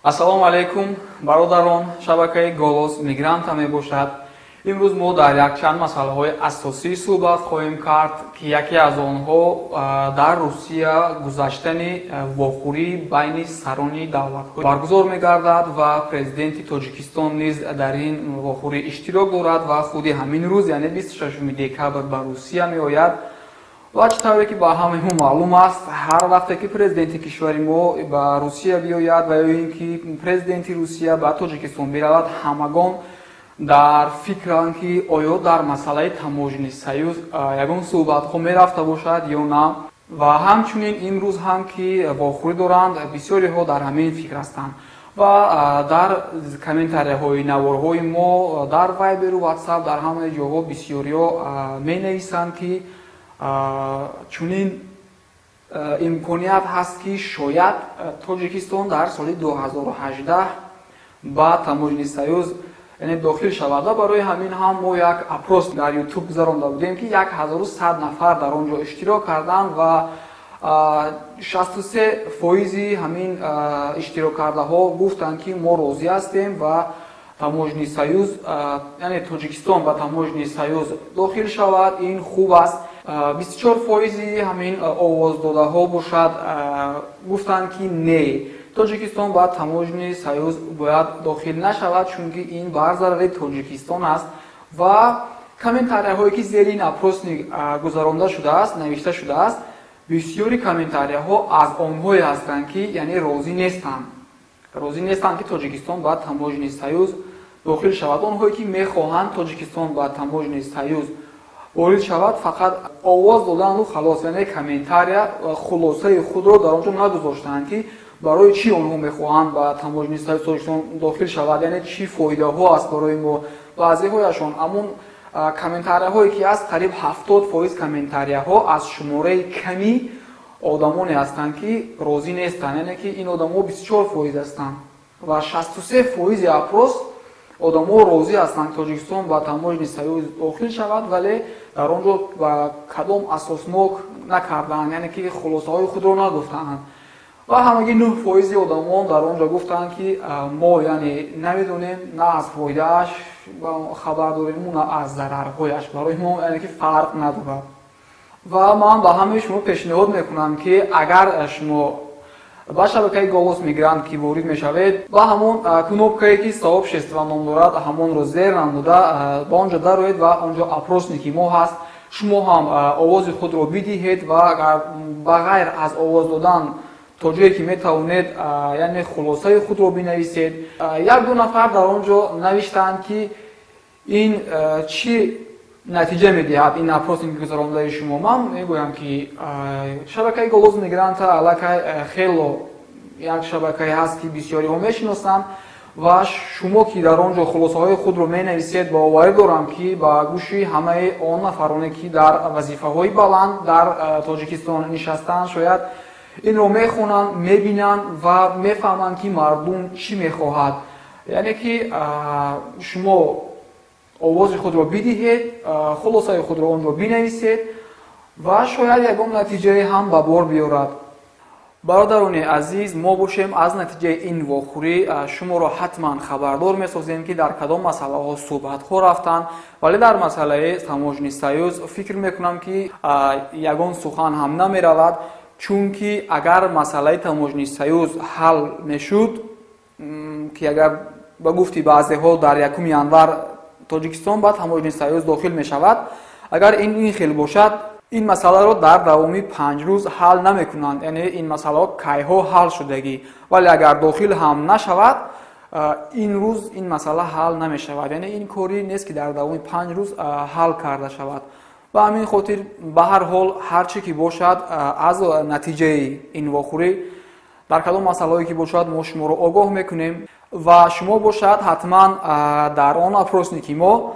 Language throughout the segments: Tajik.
Ассалому алайкум, бародарон. Шабакаи «Голос мигранта» мебошад. Имрӯз мо дар якчанд масъалаҳои асосӣ суҳбат хоҳем кард, ки яке аз онҳо дар Русия гузаштани вохӯрӣ байни сарони давлатҳо баргузор мегардад ва президенти Тоҷикистон низ дар ин вохӯрӣ иштирок дорад ва худи ҳамин рӯз, яъне 26 декабр, ба Русия меояд. Ва чӣ тавре ки ба ҳамаи мо маълум аст, ҳар вақте ки президенти кишвари мо ба Русия биёяд ва ё ин ки президенти Русия ба Тоҷикистон биравад, ҳамагон дар фикранд, ки оё дар масъалаи Таможенный союз ягон суҳбатҳо мерафта бошад ё на. Ва ҳамчунин имрӯз ҳам ки вохӯрӣ доранд, бисёриҳо дар ҳамин фикр ҳастанд ва дар комментарияҳои наворҳои мо, дар Вайберу Ватсап, дар ҳамаи ҷоҳо бисёриҳо менависанд, ки чунин имконият ҳаст, ки шояд Тоҷикистон дар соли 2018 ба Таможенный союз, яъне, дохил шавад. Ва барои ҳамин ҳам мо як опрос дар Ютуб гузаронда будем, ки 1100 нафар дар он ҷо иштирок карданд ва 63 фоизи ҳамин иштироккардаҳо гуфтанд, ки мо розӣ ҳастем ва Таможенный союз, яъне Тоҷикистон ба Таможенный союз дохил шавад, ин хуб аст. 24 фоизи ҳамин овоздодаҳо бошад, гуфтанд, ки не, Тоҷикистон ба Таможенный союз бояд дохил нашавад, чунки ин бар зарари Тоҷикистон аст. Ва комментарияҳое ки зери ин опросник гузаронда шудааст, навишта шудааст, бисёри комментарияҳо аз онҳое ҳастанд, ки яъне розӣ нестанд, ки Тоҷикистон ба Таможенный союз дохил шавад. Онҳое ки мехоҳанд Тоҷикистон ба Таможенный союз ворид шавад, фақат овоз доданду халос, яъне комментария, хулосаи худро дар он ҷо нагузоштаанд, ки барои чӣ онҳо мехоҳанд ба Таможенный союз Тоҷикистон дохил шавад, яъне чӣ фоидаҳо аст барои мо. Баъзеҳояшон ҳамун комментарияҳое ки аст, қариб 70 фоиз комментарияҳо аз шумораи ками одамоне ҳастанд, ки розӣ нестанд, яъне ки ин одамо 24 фоиз ҳастанд ва 63 фоизи опрос одамо розӣ ҳастанд, Тоҷикистон ба Таможенный союз дохил шавад, вале дар он ҷо ба кадом асоснок накардаанд, яъне ки хулосаҳои худро нагуфтаанд. Ва ҳамагӣ 9 фоизи одамон дар он ҷо гуфтанд, ки мо, яъне, намедонем, на аз фоидааш хабар дорему, на аз зарарҳояш, барои мо, яъне ки, фарқ надорад. Ва ман ба ҳамаи шумо пешниҳод мекунам, ки агар шумо ба шабакаи «Голос мигрант» ки ворид мешавед, ба ҳамон кнопкае, ки «Сообщество» ном дорад, ҳамонро зер намуда, ба он ҷо дароед ва он ҷо опросники мо ҳаст, шумо ҳам овози худро бидиҳед ва агар ба ғайр аз овоз додан то ҷое ки метавонед, яъне хулосаи худро бинависед. Як ду нафар дар он ҷо навиштаанд, ки ин чӣ натиҷа медиҳад, ин опросники гузарондаи шумо. Ман мегӯям, ки шабакаи «Голос мигранта» аллакай хело як шабакае ҳаст, ки бисёриҳо мешиносанд, ва шумо ки дар он ҷо хулосаҳои худро менависед, боварӣ дорам, ки ба гӯши ҳамаи он нафароне, ки дар вазифаҳои баланд дар Тоҷикистон нишастанд, шояд инро мехонанд, мебинанд ва мефаҳманд, ки мардум чӣ мехоҳад. Яъне ки шумо овози худро бидиҳед, хулосаи худро он ҷо бинависед ва шояд ягон натиҷае ҳам ба бор биёрад. Бародарони азиз, мо бошем, аз натиҷаи ин вохӯрӣ шуморо ҳатман хабардор месозем, ки дар кадом масъалаҳо суҳбатҳо рафтанд. Вале дар масъалаи Таможенный союз фикр мекунам, ки ягон сухан ҳам намеравад, чунки агар масъалаи Таможенный союз ҳал мешуд, ки агар ба гуфти баъзеҳо дар 1 январ Тоҷикистон ба Таможенный союз дохил мешавад, агар ин хел бошад, ин масъаларо дар давоми 5 рӯз ҳал намекунанд, яъне ин масъалаҳо кайҳо ҳал шудагӣ. Вале агар дохил ҳам нашавад, ин рӯз ин масъала ҳал намешавад, яъне ин корӣ нест, ки дар давоми 5 рӯз ҳал карда шавад. Ба ҳамин хотир, ба ҳар ҳол, ҳар чӣ ки бошад, аз натиҷаи ин вохӯрӣ дар кадом масъалаҳое ки бошад, мо шуморо огоҳ мекунем. Ва шумо бошад, ҳатман дар он опросники мо,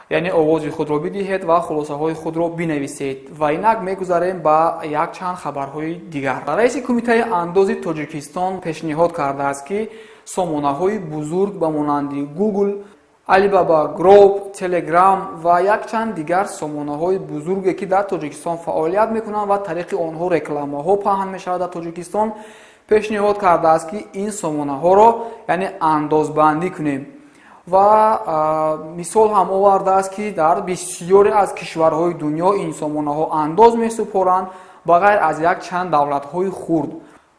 яъне, овози худро бидиҳед ва хулосаҳои худро бинависед. Ва инак мегузарем ба якчанд хабарҳои дигар. Раиси Кумитаи андози Тоҷикистон пешниҳод кардааст, ки сомонаҳои бузург ба монанди Google, Alibaba Group, Telegram ва якчанд дигар сомонаҳои бузурге, ки дар Тоҷикистон фаъолият мекунанд ва тариқи онҳо рекламаҳо паҳн мешавад дар Тоҷикистон. Пешниҳод кардааст, ки ин сомонаҳоро, яъне, андозбандӣ кунем ва мисол ҳам овардааст, ки дар бисёре аз кишварҳои дунё ин сомонаҳо андоз месупоранд, ба ғайр аз як чанд давлатҳои хурд.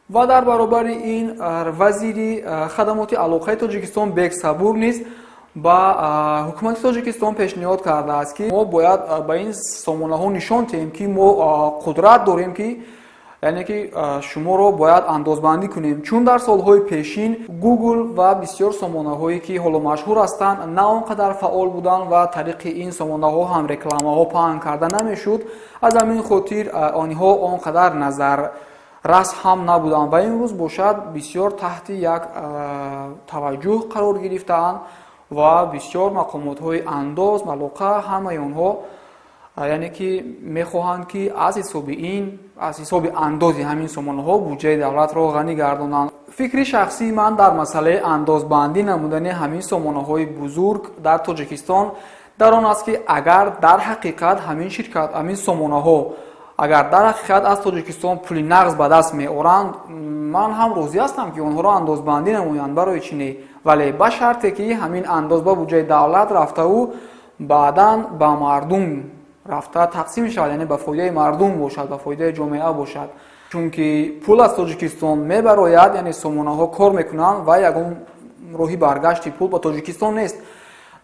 Ва дар баробари ин вазири хадамоти алоқаи Тоҷикистон Бек Сабур низ ба ҳукумати Тоҷикистон пешниҳод кардааст, ки мо бояд ба ин сомонаҳо нишон диҳем, ки мо қудрат дорем, ки яъне ки шуморо бояд андозбандӣ кунем, чун дар солҳои пешин Google ва бисёр сомонаҳое, ки ҳоло машҳур ҳастанд, на он қадар фаъол буданд ва тариқи ин сомонаҳо ҳам рекламаҳо паҳн карда намешуд. Аз ҳамин хотир онҳо он қадар назаррас ҳам набуданд ва имрӯз бошад, бисёр таҳти як таваҷҷӯҳ қарор гирифтаанд ва бисёр мақомотҳои андоз, алоқа, ҳамаи онҳо, яъне ки мехоҳанд, ки аз ҳисоби ин, аз ҳисоби андози ҳамин сомонаҳо буҷаи давлатро ғанӣ гардонанд. Фикри шахсии ман дар масъалаи андозбандӣ намудани ҳамин сомонаҳои бузург дар Тоҷикистон дар он аст, ки агар дар ҳақиқат ҳамин ширкат, ҳамин сомонаҳо агар дар ҳақиқат аз Тоҷикистон пули нағз ба даст меоранд, ман ҳам розӣ ҳастам, ки онҳоро андозбандӣ намоянд. Барои чӣ не? Вале ба шарте, ки ҳамин андоз ба буҷаи давлат рафтаву баъдан ба мардум рафта тақсим шавад, яъне ба фоидаи мардум бошад, ба фоидаи ҷомеа бошад. Чунки пул аз Тоҷикистон мебарояд, яъне сомонаҳо кор мекунанд ва ягон роҳи баргашти пул ба Тоҷикистон нест.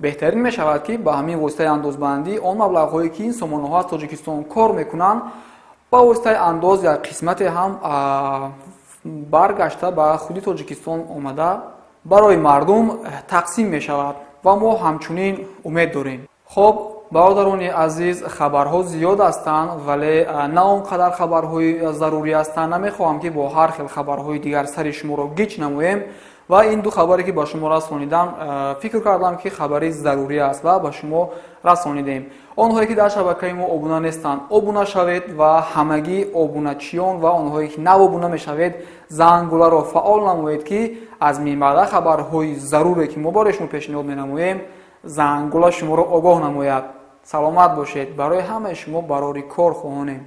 Беҳтарин мешавад, ки ба ҳамин воситаи андозбандӣ он маблағҳое, ки ин сомонаҳо аз Тоҷикистон кор мекунанд, ба воситаи андоз як қисмате ҳам баргашта ба худи Тоҷикистон омада барои мардум тақсим мешавад ва мо ҳамчунин умед дорем. Хоб, бародарони азиз, хабарҳо зиёд ҳастанд, вале на он қадар хабарҳои зарурӣ ҳастанд. Намехоҳам, ки бо ҳар хел хабарҳои дигар сари шуморо гиҷ намоем ва ин ду хабаре, ки ба шумо расонидам, фикр кардам, ки хабари зарурӣ аст ва ба шумо расонидем. Онҳое, ки дар шабакаи мо обуна нестанд, обуна шавед ва ҳамагӣ обуначиён ва онҳое, ки нав обуна мешавед, зангуларо фаъол намоед, ки аз минбаъда хабарҳои заруре, ки мо барои шумо пешниҳод менамоем, зангула шуморо огоҳ намояд. Саломат бошед, барои ҳамаи шумо барори кор хоҳонем.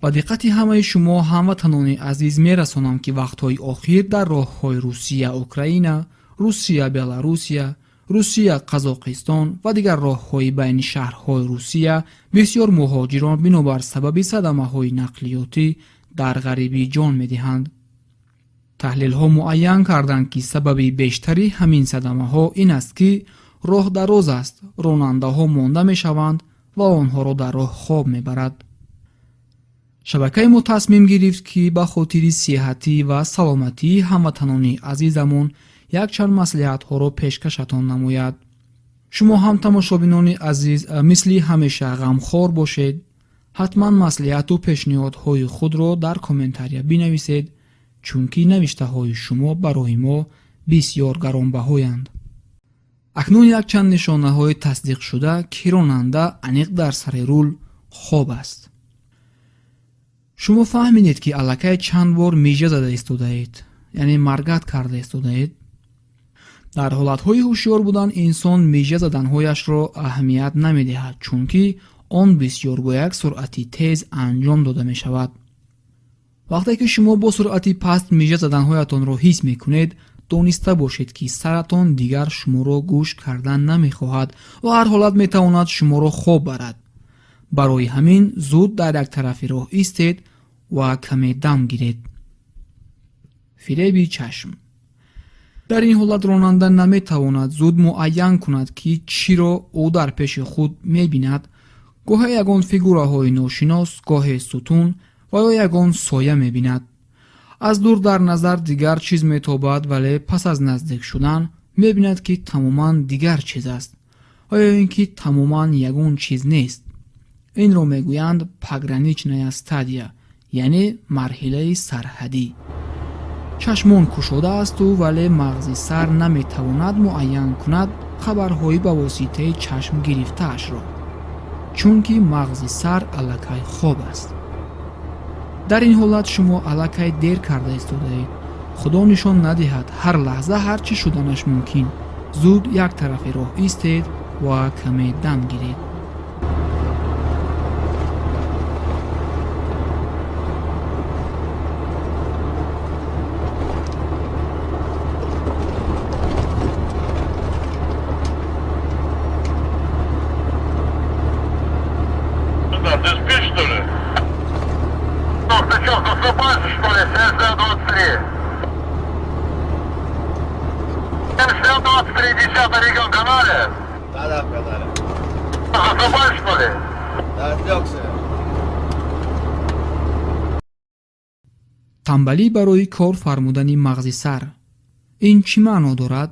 Ба диққати ҳамаи шумо ҳамватанони азиз мерасонам, ки вақтҳои охир дар роҳҳои Русия Украина, Русия Беларусия, Русия Қазоқистон ва дигар роҳҳои байни шаҳрҳои Русия бисёр муҳоҷирон бинобар сабаби садамаҳои нақлиётӣ дар ғарибӣ ҷон медиҳанд. Таҳлилҳо муайян карданд, ки сабаби бештари ҳамин садамаҳо ин аст, ки роҳ дароз аст, ронандаҳо монда мешаванд ва онҳоро дар роҳ хоб мебарад. Шабакаи мо тасмим гирифт, ки ба хотири сиҳатӣ ва саломатии ҳамватанони азизамон якчанд маслиҳатҳоро пешкашатон намояд. Шумо ҳам, тамошобинони азиз, мисли ҳамеша ғамхор бошед. Ҳатман маслиҳату пешниҳодҳои худро дар комментария бинависед, чунки навиштаҳои шумо барои мо бисёр гаронбаҳоянд. Акнун якчанд нишонаҳои тасдиқшуда, ки ронанда аниқ дар сари рул хоб аст. Шумо фаҳмидед, ки аллакай чанд бор мижа зада истодаед, яъне моргать карда истодаед. Дар ҳолатҳои ҳушёр будан инсон мижа заданҳояшро аҳамият намедиҳад, чунки он бисёр бо як суръати тез анҷом дода мешавад. Вақте ки шумо бо суръати паст мижа заданҳоятонро ҳис мекунед, дониста бошед, ки саратон дигар шуморо гӯш кардан намехоҳад ва ҳар ҳолат метавонад шуморо хоб барад. Барои ҳамин зуд дар як тарафи роҳ истед Ва каме дам гиред. Фиреби чашм. Дар ин ҳолат ронанда наметавонад зуд муайян кунад, ки чиро ӯ дар пеши худ мебинад. Гоҳе ягон фигураҳои ношинос, гоҳе сутун ва ё ягон соя мебинад. Аз дур дар назар дигар чиз метобад, вале пас аз наздик шудан мебинад, ки тамоман дигар чиз аст ва ё ин ки тамоман ягон чиз нест. Инро мегӯянд пограничная стадия, яъне марҳилаи сарҳадӣ. Чашмон кушода асту, вале мағзи сар наметавонад муайян кунад хабарҳои ба воситаи чашм гирифтаашро, чунки мағзи сар аллакай хоб аст. Дар ин ҳолат шумо аллакай дер карда истодаед. Худо нишон надиҳад, ҳар лаҳза ҳар чӣ шуданаш мумкин. Зуд як тарафи роҳ истед ва каме дам гиред. Да, ты спишь, что ли? Ну, ты что, засыпаешь, что ли? 7023. 7023, 10 регион, канале? Да-да, в канале. Засыпаешь, что ли? Да, отвлекся. Тамбалӣ барои кор фармудани мағзи сар. Ин чӣ маъно дорад?